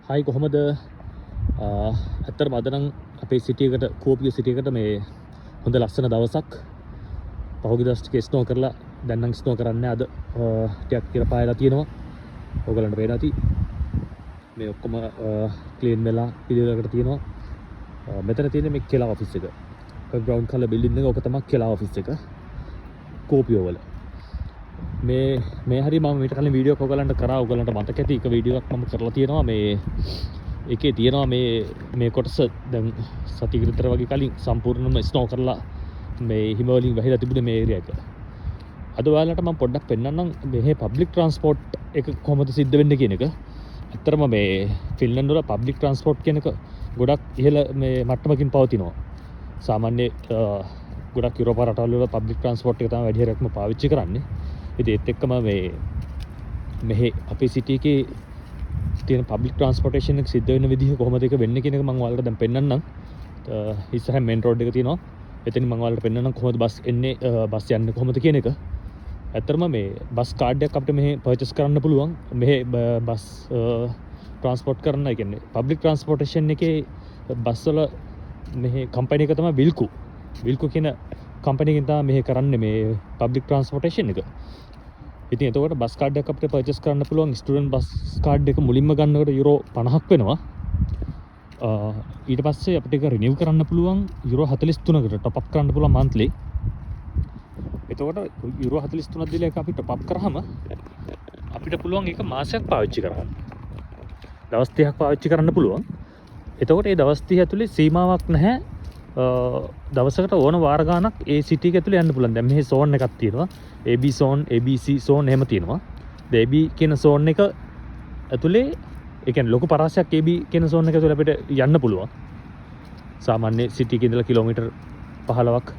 හයි, කොහොමද? ඇත්තටම අද නම් අපේ සිටි එකට, කෝපියෝ සිටි එකට මේ හොඳ ලස්සන දවසක්. පහුගිය දවස් ටිකේ ස්නෝ කරලා දැන් නම් ස්නෝ කරන්නේ අද ටිකක් ඉර පායලා තියෙනවා. ඔයගලන්ට පේනවා ඇති මේ ඔක්කොම ක්ලීන් වෙලා පිළිවෙලකට තියෙනවා. මෙතන තියෙන්නේ මේ කෙලා ඔෆිස් එක. ඔය බ්‍රවුන් කලර් බිල්ඩින් එක, ඔක තමයි කෙලා ඔෆිස් එක කෝපියෝ වල. මේ මේ හරි මම මීට කලින් වීඩියෝ එකක් ඔයගලන්ට කරා. ඔයගලන්ට මතක ඇති එක වීඩියෝ එකක් මම කරලා තියෙනවා. මේ ඒකේ තියෙනවා මේ මේ කොටස දැන් සතියකට විතර වගේ කලින් සම්පූර්ණයෙන්ම ස්නෝ කරලා මේ හිම වලින් වැහිලා තිබුණේ මේ ඒරියා එක. අද ඔයාලට මම පොඩ්ඩක් පෙන්නන්නම් මෙහි පබ්ලික් ට්‍රාන්ස්පෝර්ට් එක කොහොමද සිද්ධ වෙන්නේ කියන එක. ඇත්තටම මේ ෆින්ලන්ඩ් වල පබ්ලික් ට්‍රාන්ස්පෝර්ට් කියන එක ගොඩක් ඉහළ මේ මට්ටමකින් පවතිනවා. සාමාන්‍ය ගොඩක් යුරෝපා රටවල් වල පබ්ලික් ට්‍රාන්ස්පෝර්ට් එක තමයි වැඩි හරියක්ම පාවිච්චි කරන්නේ. ඉතින් ඒත් එක්කම මේ මෙහි අපේ සිටි එකේ තියෙන පබ්ලික් ට්‍රාන්ස්පෝර්ටේෂන් එක සිද්ධ වෙන විදිහ කොහොමද ඒක වෙන්නේ කියන එක මම ඔයාලට දැන් පෙන්නන්නම්. ඉස්සරහින් මේන් රෝඩ් එක තියෙනවා. එතනින් මම ඔයාලට පෙන්නන්නම් කොහොමද බස් එන්නේ, බස් යන්නේ කොහොමද කියන එක. ඇත්තටම මේ බස් කාඩ් එකක් අපිට මෙහි පර්චේස් කරන්න පුළුවන්. මෙහි බස් ට්‍රාන්ස්පෝර්ට් කරන්න, ඒ කියන්නේ පබ්ලික් ට්‍රාන්ස්පෝර්ටේෂන් එකේ බස් වල මෙහි කම්පැනි එක තමයි විල්කු. විල්කු කියන කම්පැනි එකෙන් තමයි මෙහි කරන්නේ මේ පබ්ලික් ට්‍රාන්ස්පෝර්ටේෂන් එක. ඉතින් එතකොට බස් කාඩ් එකක් අපිට පර්චේස් කරන්න පුළුවන්. ස්ටුඩන්ට් බස් කාඩ් එක මුලින්ම ගන්නකොට යුරෝ 50ක් වෙනවා. ඊට පස්සේ අපිට ඒක රිනිව් කරන්න පුළුවන් යුරෝ 43කට ටොප් අප් කරන්න පුළුවන් මන්ත්ලි. එතකොට යුරෝ 43ක් දීලා ඒක අපි ටොප් අප් කරාම අපිට පුළුවන් ඒක මාසයක් පාවිච්චි කරන්න. දවස් 30ක් පාවිච්චි කරන්න පුළුවන්. එතකොට ඒ දවස් 30 ඇතුලේ සීමාවක් නැහැ. දවසකට ඕන වාර ගාණක් ඒ සිටි එක ඇතුලේ යන්න පුළුවන්. දැන් මෙහි සෝන් එකක් තියෙනවා. AB zone, ABC zone එහෙම තියෙනවා. දැන් AB කියන සෝන් එක ඇතුලේ, ඒ කියන්නේ ලොකු පරාසයක් AB කියන සෝන් එක ඇතුලේ අපිට යන්න පුළුවන්. සාමාන්‍ය සිටි එකේ ඉඳලා කිලෝමීටර් 15ක්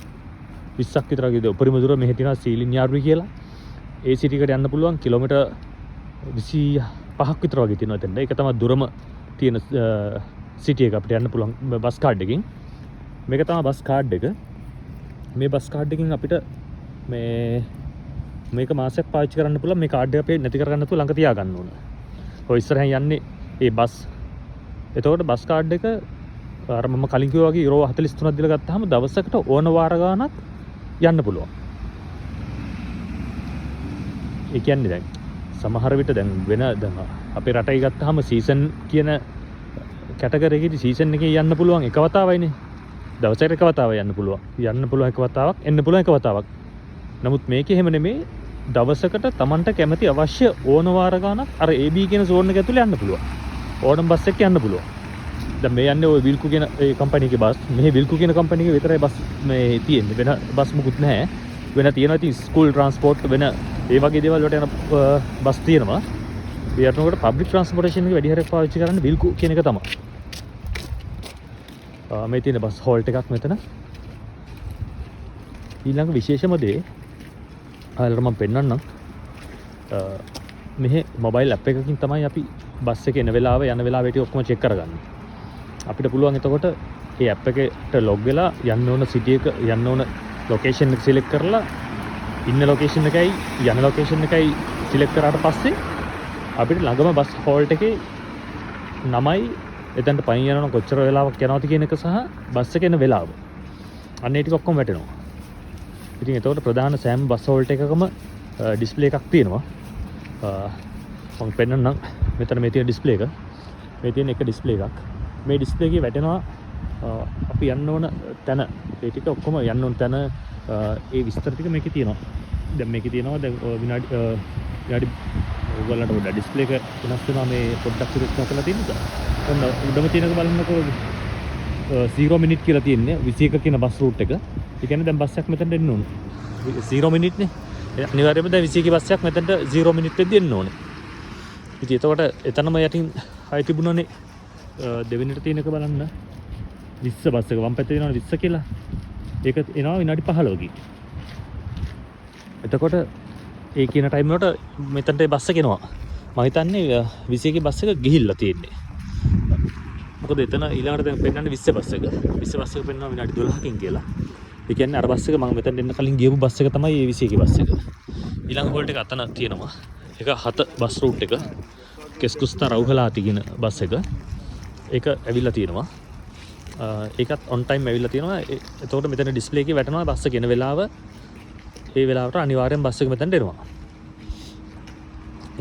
20ක් විතර වගේ උපරිම දුර මෙහි තියෙනවා සීලින්යාර්වි කියලා. ඒ සිටි එකට යන්න පුළුවන් කිලෝමීටර් 25ක් විතර වගේ තියෙනවා එතෙන්ට. ඒක තමයි දුරම තියෙන සිටි එක අපිට යන්න පුළුවන් බස් කාඩ් එකකින්. මේක තමයි බස් කාඩ් එක. මේ බස් කාඩ් එකකින් අපිට මේ මේක මාසයක් පාවිච්චි කරන්න පුළුවන්. මේ කාඩ් එක අපි නැති කරගන්න නැතුව ළඟ තියාගන්න ඕන. ඔය ඉස්සරහින් යන්නේ ඒ බස්. එතකොට බස් කාඩ් එක අර මම කලින් කිව්වා වගේ යුරෝ 43ක් දීලා ගත්තාම දවසකට ඕන වාර ගාණක් යන්න පුළුවන්. ඒ කියන්නේ දැන් සමහර විට දැන් වෙන දැන් අපේ රටේ ගත්තාම සීසන් කියන කැටගරි එකේදී සීසන් එකේ යන්න පුළුවන් එක වතාවයිනේ. දවසකට එක වතාවයි යන්න පුළුවන්. යන්න පුළුවන් එක වතාවක්, එන්න පුළුවන් එක වතාවක්. නමුත් මේකේ එහෙම නෙමෙයි. දවසකට තමන්ට කැමති අවශ්‍ය ඕන වාර ගාණක් අර AB කියන සෝන් එක ඇතුලේ යන්න පුළුවන්. ඕනම බස් එකක යන්න පුළුවන්. දැන් මේ යන්නේ ඔය විල්කු කියන ඒ කම්පැනි එකේ බස්. මෙහි විල්කු කියන කම්පැනි එකේ විතරයි බස් මේ තියෙන්නේ. වෙන බස් මුකුත් නැහැ. වෙන තියෙනවා ඉතින් ස්කූල් ට්‍රාන්ස්පෝර්ට් වෙන ඒ වගේ දේවල් වලට යන බස් තියෙනවා. ඒ අතරකොට පබ්ලික් ට්‍රාන්ස්පෝර්ටේෂන් එක වැඩි හරියක් පාවිච්චි කරන්නේ විල්කු කියන එක තමයි. මේ තියෙන බස් හෝල්ට් එකක් මෙතන. ඊළඟ විශේෂම දේ ඔයාලට මම පෙන්නන්නම්. මෙහෙ මොබයිල් ඇප් එකකින් තමයි අපි බස් එක එන වෙලාව යන වෙලාව ඒ ටික ඔක්කොම චෙක් කරගන්නේ. අපිට පුළුවන් එතකොට ඒ ඇප් එකට ලොග් වෙලා යන්න ඕන සිටි එක, යන්න ඕන ලොකේෂන් එක සිලෙක්ට් කරලා, ඉන්න ලොකේෂන් එකයි යන ලොකේෂන් එකයි සිලෙක්ට් කරාට පස්සේ අපිට ළඟම බස් හෝල්ට් එකේ නමයි, එතනට පයින් යනවා නම් කොච්චර වෙලාවක් යනවද කියන එක සහ බස් එක එන වෙලාව. අන්න ඒ ටික ඔක්කොම වැටෙනවා. ඉතින් එතකොට ප්‍රධාන සෑම බස් හෝල්ට් එකකම ඩිස්ප්ලේ එකක් තියෙනවා. මම පෙන්නන්නම් මෙතන මේ තියෙන ඩිස්ප්ලේ එක. මේ තියෙන එක ඩිස්ප්ලේ එකක්. මේ ඩිස්ප්ලේ එකේ වැටෙනවා අපි යන්න ඕන තැන. ඒ ටික ඔක්කොම යන්න ඕන තැන ඒ විස්තර ටික මේකේ තියෙනවා. දැන් මේකේ තියෙනවා දැන් ඔය විනාඩි විනාඩි ඔයගොල්ලන්ට පොඩ්ඩක් ඩිස්ප්ලේ එක වෙනස් වෙනවා මේ පොඩ්ඩක් සුරක්ෂා කරලා තියෙන නිසා. ඔන්න උඩම තියෙන එක බලන්නකෝ, 0 මිනිට් කියලා තියෙන්නේ 21 කියන බස් රූට් එක. ඒ කියන්නේ දැන් බස් එකක් මෙතනට එන්න ඕනේ. 0 මිනිට් නේ. ඒ අනිවාර්යයෙන්ම දැන් 21 බස් එකක් මෙතනට 0 මිනිට් වෙද්දි එන්න ඕනේ. ඉතින් එතකොට එතනම යටින් ආයි තිබුණානේ දෙවෙනිට තියෙන එක බලන්න. 20 බස් එක වම් පැත්තේ තියෙනවනේ 20 කියලා. ඒක එනවා විනාඩි 15කින්. එතකොට ඒ කියන ටයිම් වලට මෙතනට ඒ බස් එක එනවා. මම හිතන්නේ 21 බස් එක ගිහිල්ලා තියෙන්නේ. මොකද එතන ඊළඟට දැන් පෙන්නන්නේ 20 බස් එක. 20 බස් එක පෙන්නනවා විනාඩි 12කින් කියලා. ඒ කියන්නේ අර බස් එක මම මෙතනට එන්න කලින් ගියපු බස් එක තමයි ඒ 21 බස් එක. ඊළඟ හෝල්ට් එක අතන තියෙනවා. ඒක 7 බස් රූට් එක. කෙස්කුස්තා රෞහලාති කියන බස් එක. ඒක ඇවිල්ලා තියෙනවා. ඒකත් ඔන් ටයිම් ඇවිල්ලා තියෙනවා. එතකොට මෙතන ඩිස්ප්ලේ එකේ වැටෙනවා බස් එක එන වෙලාව. ඒ වෙලාවට අනිවාර්යෙන් බස් එක මෙතනට එනවා.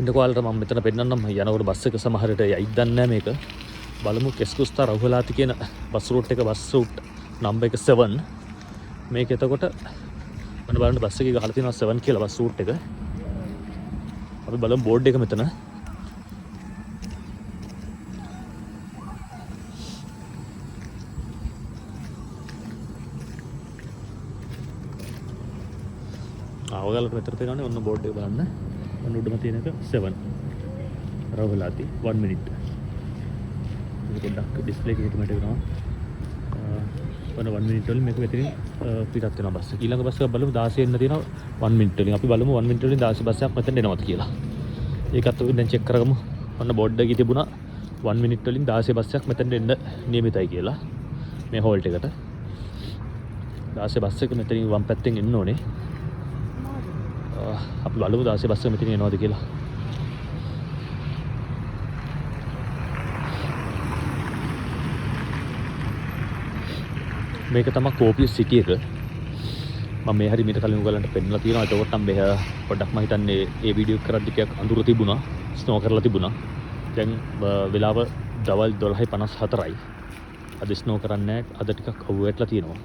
ඉන්නකෝ ඔයාලට මම මෙතන පෙන්නන්නම්. යනකොට බස් එක සමහර විට යයිද දන්නේ නැහැ මේක. බලමු කෙස්කුස්තා රෞහලාති කියන බස් රූට් එක, බස් රූට් නම්බර් එක 7. මේක එතකොට ඔන්න බලන්න බස් එකේ ගහලා තියෙනවා 7 කියලා බස් රූට් එක. අපි බලමු බෝඩ් එක මෙතන. ඔයාලට මෙතන පේනවනේ ඔන්න බෝඩ් එක බලන්න. ඔන්න උඩම තියෙන එක 7. රෞහලාති 1 minute. මේක පොඩ්ඩක් ඩිස්ප්ලේ එක හිටමට වෙනවා. ඔන්න 1 minute වලින් මේක මෙතනින් පිටත් වෙනවා බස් එක. ඊළඟ බස් එක බලමු 16 එන්න තියෙනවා 1 minute වලින්. අපි බලමු 1 minute වලින් 16 බස් එකක් මෙතනට එනවද කියලා. ඒකත් අපි දැන් චෙක් කරගමු. ඔන්න බෝඩ් එකේ තිබුණා 1 minute වලින් 16 බස් එකක් මෙතනට එන්න නියමිතයි කියලා. මේ හෝල්ට් එකට. 16 බස් එක මෙතනින් වම් පැත්තෙන් එන්න ඕනේ. අපි බලමු 16 බස් එක මෙතනින් එනවද කියලා. මේක තමයි කෝපිය සිටි එක. මම මේ හරි මීට කලින් ඔයගලන්ට පෙන්නලා තියෙනවා. එතකොට නම් මෙහ පොඩ්ඩක් මම හිතන්නේ ඒ වීඩියෝ එක කරද්දි ටිකක් අඳුර තිබුණා, ස්නෝ කරලා තිබුණා. දැන් වෙලාව දවල් 12:54යි. අද ස්නෝ කරන්නේ නැහැ. අද ටිකක් අවුව වැටලා තියෙනවා.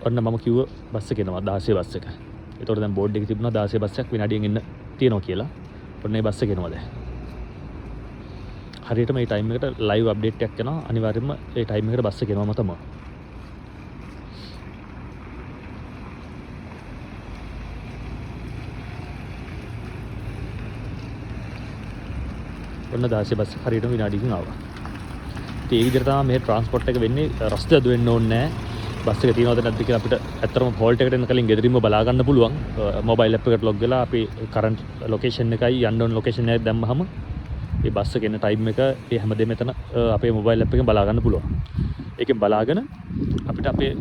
ඔන්න මම කිව්ව බස් එක එනවා 16 බස් එක. එතකොට දැන් බෝඩ් එකේ තිබුණා 16 බස් එකක් විනාඩියෙන් එන්න තියෙනවා කියලා. ඔන්න ඒ බස් එක එනවා දැන්. හරියටම මේ ටයිම් එකට ලයිව් අප්ඩේට් එකක් එනවා. අනිවාර්යයෙන්ම ඒ ටයිම් එකට බස් එක එනවම තමයි. ඔන්න 16 බස් එක හරියටම විනාඩියකින් ආවා. ඉතින් ඒ විදිහට තමයි මේ ට්‍රාන්ස්පෝට් එක වෙන්නේ. රස්තිය අඩු වෙන්න ඕනේ නෑ. බස් එක තියෙනවද නැද්ද කියලා අපිට ඇත්තටම හෝල්ට් එකට එන්න කලින් ගෙදරින්ම බලා ගන්න පුළුවන්. මොබයිල් ඇප් එකට ලොග් වෙලා අපි කරන්ට් ලොකේෂන් එකයි යන්න ඕන ලොකේෂන් එකයි දැම්මහම ඒ බස් එක එන ටයිම් එක ඒ හැමදේම මෙතන අපේ මොබයිල් ඇප් එකෙන් බලා ගන්න පුළුවන්. ඒකෙන් බලාගෙන අපිට අපේ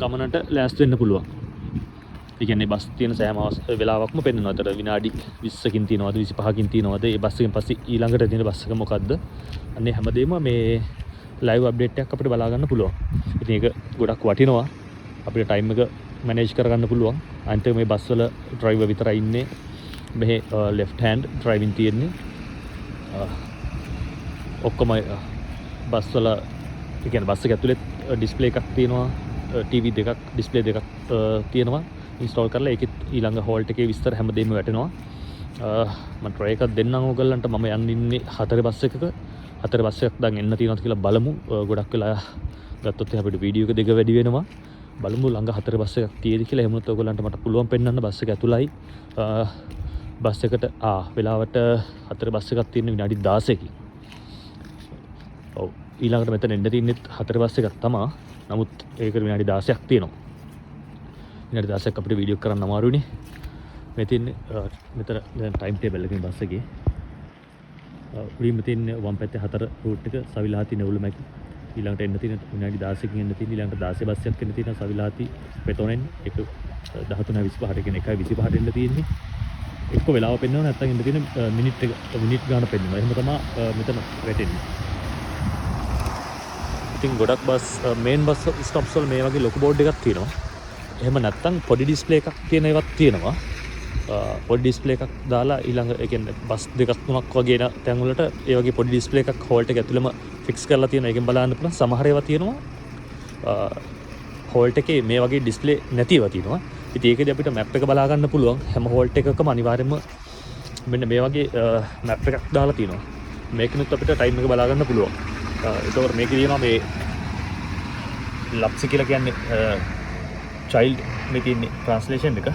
ගමනට ලෑස්ති වෙන්න පුළුවන්. ඒ කියන්නේ බස් තියෙන සෑම වෙලාවක්ම පෙන්වනවා. ඒතර විනාඩි 20කින් තියෙනවද 25කින් තියෙනවද ඒ බස් එකෙන් පස්සේ ඊළඟට තියෙන බස් එක මොකද්ද? අන්න ඒ හැමදේම මේ ලයිව් අප්ඩේට් එකක් අපිට බලා ගන්න පුළුවන්. ඉතින් ඒක ගොඩක් වටිනවා. අපිට ටයිම් එක මැනේජ් කරගන්න පුළුවන්. අනිත් එක මේ බස් වල ඩ්‍රයිවර් විතරයි ඉන්නේ. මෙහි ලෙෆ්ට් හෑන්ඩ් ඩ්‍රයිවිං තියෙන්නේ. ඔක්කොම බස් වල, ඒ කියන්නේ බස් එක ඇතුලෙත් ඩිස්ප්ලේ එකක් තියෙනවා. ටීවී දෙකක්, ඩිස්ප්ලේ දෙකක් තියෙනවා. ඉන්ස්ටෝල් කරලා ඒකෙත් ඊළඟ හෝල්ට් එකේ විස්තර හැමදේම වැටෙනවා. මම ට්‍රයි එකක් දෙන්නම් ඕගොල්ලන්ට. මම යන්න ඉන්නේ 4 බස් එකක. 4 බස් එකක් දැන් එන්න තියෙනවද කියලා බලමු. ගොඩක් වෙලා ගත්තොත් එහෙනම් අපිට වීඩියෝ එක දෙක වැඩි වෙනවා. බලමු ළඟ 4 බස් එකක් තියෙද කියලා. එහෙම වුණොත් ඔයගොල්ලන්ට මට පුළුවන් පෙන්වන්න බස් එක ඇතුළයි. බස් එකට වෙලාවට 4 බස් එකක් තියෙන විනාඩි 16කින්. ඔව් ඊළඟට මෙතන එන්න තියෙන්නේ 4 බස් එකක් තමා. නමුත් ඒකට විනාඩි 16ක් තියෙනවා. විනාඩි 16ක් අපිට වීඩියෝ කරන්න අමාරුනේ. මේ තියෙන්නේ මෙතන දැන් ටයිම් ටේබල් එකේ බස් එකේ. උඩින්ම තියෙන වම් පැත්තේ 4 රූට් එක සවිලාති නෙවුලමැකි. ඊළඟට එන්න තියෙන විනාඩි 16කින් එන්න තියෙන ඊළඟට 16 බස් එකක් එන්න තියෙන සවිලාති පෙතොනෙන් ඒක 13:25ට කියන 1:25ට එන්න තියෙන්නේ. එක්ක වෙලාව පෙන්වනවා නැත්නම් එන්න තියෙන මිනිත් එක මිනිත් ගාන පෙන්වනවා. එහෙම තමා මෙතන වැටෙන්නේ. ඉතින් ගොඩක් බස් මේන් බස් ස්ටොප්ස් වල මේ වගේ ලොකු බෝඩ් එකක් තියෙනවා. එහෙම නැත්නම් පොඩි ඩිස්ප්ලේ එකක් තියෙන ඒවාත් තියෙනවා. පොඩි ඩිස්ප්ලේ එකක් දාලා ඊළඟ ඒ කියන්නේ බස් දෙකක් තුනක් වගේ එන තැන් වලට ඒ වගේ පොඩි ඩිස්ප්ලේ එකක් හෝල්ට් එක ඇතුළෙම ෆික්ස් කරලා තියෙනවා. ඒකෙන් බලන්න පුළුවන්. සමහර ඒවා තියෙනවා හෝල්ට් එකේ මේ වගේ ඩිස්ප්ලේ නැති ඒවා තියෙනවා. ඉතින් ඒකෙදි අපිට මැප් එක බලා ගන්න පුළුවන්. හැම හෝල්ට් එකකම අනිවාර්යයෙන්ම මෙන්න මේ වගේ මැප් එකක් දාලා තියෙනවා. මේකෙනුත් අපිට ටයිම් එක බලා ගන්න පුළුවන්. ඒතකොට මේකේ තියෙනවා මේ ලප්සි කියලා කියන්නේ චයිල්ඩ් මේ තියෙන්නේ ට්‍රාන්ස්ලේෂන් එක.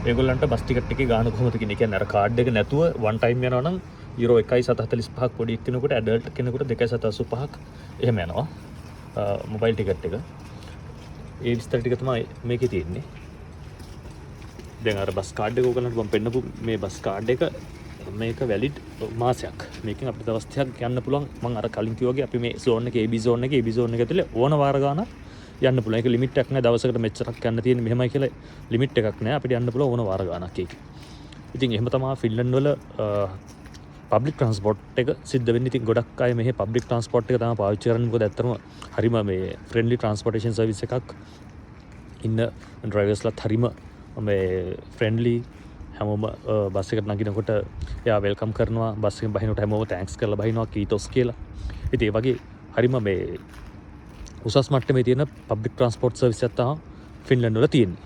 ඒගොල්ලන්ට බස් ටිකට් එකේ ගාන කොහොමද කියන්නේ? ඒ කියන්නේ අර කාඩ් එක නැතුව වන් ටයිම් යනවා නම් යුරෝ 1.745ක් පොඩි එක්කෙනෙකුට, ඇඩල්ට් කෙනෙකුට 2.785ක් එහෙම යනවා. මොබයිල් ටිකට් එක. ඒ විස්තර ටික තමයි මේකේ තියෙන්නේ. දැන් අර බස් කාඩ් එක ඕගොල්ලන්ට මම පෙන්නපු මේ බස් කාඩ් එක මේක වැලිඩ් මාසයක්. මේකෙන් අපිට දවස් 30ක් යන්න පුළුවන්. මං අර කලින් කිව්වා වගේ අපි මේ සෝන් එකේ AB zone එකේ AB zone එක ඇතුලේ ඕන වාර ගානක් යන්න පුළුවන්. ඒක ලිමිට් එකක් නෑ. දවසකට මෙච්චරක් යන්න තියෙන්නේ මෙහෙමයි කියලා ලිමිට් එකක් නෑ. අපිට යන්න පුළුවන් ඕන වාර ගාණක් ඒකේ. ඉතින් එහෙම තමයි ෆින්ලන්ඩ් වල පබ්ලික් ට්‍රාන්ස්පෝර්ට් එක සිද්ධ වෙන්නේ. ඉතින් ගොඩක් අය මෙහෙ පබ්ලික් ට්‍රාන්ස්පෝර්ට් එක තමයි පාවිච්චි කරන්නේ. මොකද ඇත්තටම හරිම මේ ෆ්‍රෙන්ඩ්ලි ට්‍රාන්ස්පෝර්ටේෂන් සර්විස් එකක්. ඉන්න ඩ්‍රයිවර්ස්ලත් හරිම මේ ෆ්‍රෙන්ඩ්ලි. හැමෝම බස් එකට නගිනකොට එයා welcome කරනවා. බස් එකෙන් බහිනකොට හැමෝම thanks කරලා බහිනවා, kiitos කියලා. ඉතින් ඒ වගේ හරිම මේ උසස් මට්ටමේ තියෙන පබ්ලික් ට්‍රාන්ස්පෝර්ට් සර්විස් එකක් තමයි ෆින්ලන්ඩ් වල තියෙන්නේ.